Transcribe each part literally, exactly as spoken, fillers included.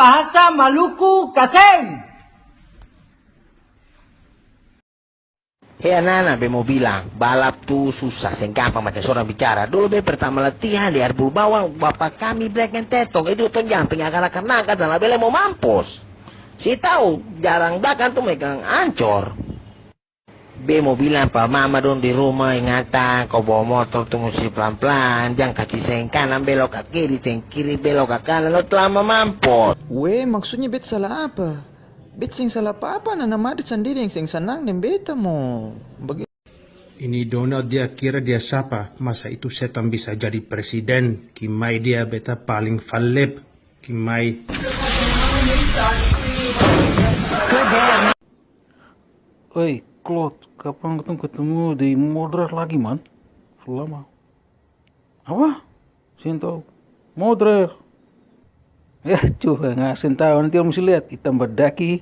Bahasa Maluku kaseng. He ana-ana, be mo bilang, balap tu susah, seng gampang macam sorang bicara. Dolo be pertama latihan di Arbul Bawang, bapa kami black and tetok, itu tong jamping akang-akang nangka, tana bele mo mampos. Se tau, jarang dakang tu megang ancor. Be mo bilang pa mama dong di rumah, ingatan, kau bawa motor tu musti plang-plang, jang kasi seng kanan belok ka kiri, seng kiri belok ka kanan, lo tlama mampos. Weh, maksudnya bet salah apa? Bet seng salah apa-apa, Nana Madrid sandiri yang seng sanang deng beta mo bage-. Ini Donald dia kira dia sapa? Masa itu setang bisa jadi presiden? Kimai dia beta paling falep. Kimai. Oi, Claude, kapan katong ketemu di Modrar lagi, man? Su lama. Apa? Seng tau. Modrer. Eh, coba ngaseng tau, nanti orang musti lihat, hitam badaki.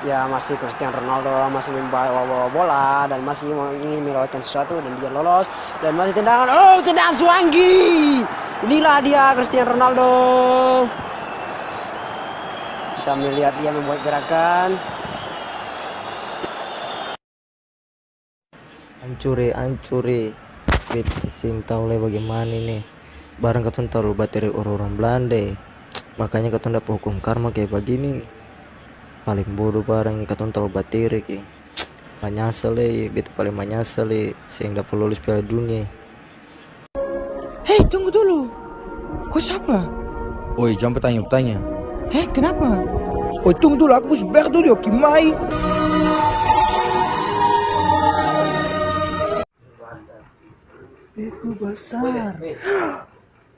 Ya, masih Cristiano Ronaldo, masih membawa, bawa bola, dan masih mau ingin melewatkan sesuatu, dan dia lolos, dan masih tendangan, oh, tendangan Suanggi! Inilah dia, Cristiano Ronaldo. Kita melihat dia membuat gerakan. Ancur e, ancur e. Beta seng tau lai bagemana ini. Barang katong talalu batere orang-orang Blanda e. Makanya katong dapa hukum karma kaya bagini ni. Paling bodo barang e, katong talalu batere ke. Manyasal e, beta paling manyasal e. Seng dapa lolos Piala Dunia e. Hei, tunggu dulu. Ko sapa? Oi, jang pe tanya-tanya. Hei, kenapa? Oi, tunggu dulu, aku musti bayar dulu, oke, mai. Itu besar.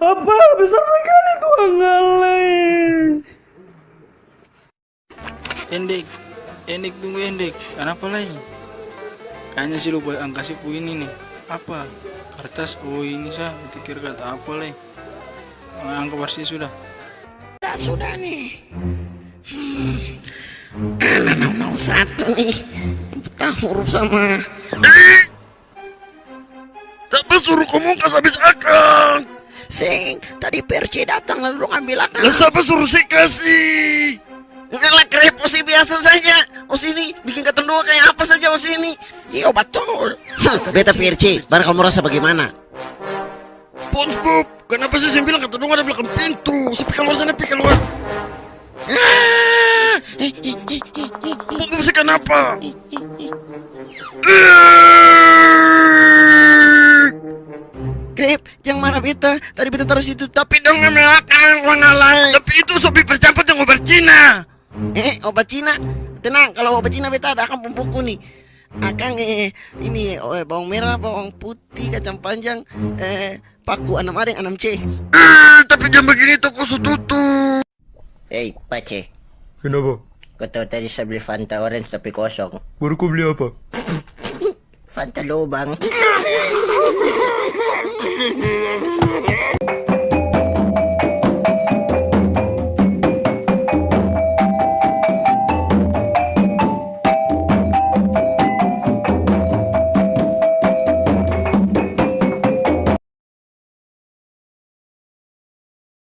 Apa? Besar sekali, Tuhan Allah. Endek, Endek, tunggu, Endek. Kanapa lai? Kayanya si lupa angka sipu ini ni. Apa? Kartas? Oh, ini sa. Beta kira kata apa lai? Angka barsi sudah. Ya sudah ni. Hmm. Ana mau satu ni. Buta huruf sama. Sapa suruh komong kas abis akang? Seng, tadi P R C datang lalu dong ambil akang. Lah sapa suruh se kasi? Ngalah krep, Osi biasa saja. Osi ni biking katong dua kaya apa saja Osi ni. Iyo, batul. Beta P R C, barang kamu rasa bagaimana? SpongeBob, kenapa sih seng bilang kata dong ada belakang pintu? Se pi kaluar sana, pi kaluar. Bom, bom, se kanapa? Krep, jang mara beta. Tadi beta taru situ, tapi dong ambil akang, uang alai. Tapi itu sopi percampat deng obat Cina. Eh, obat Cina? Tenang, kalau obat Cina beta ada akang pung buku ni. Akang, eh, ini, eh, bawang merah, bawang putih, kacang panjang, eh, paku anam A deng anam C. Eh, tapi jam begini toko su tutup. Hei, Pace. Kenapa? Kau tahu tadi saya beli Fanta orange tapi kosong. Baru kau beli apa? Fanta lobang.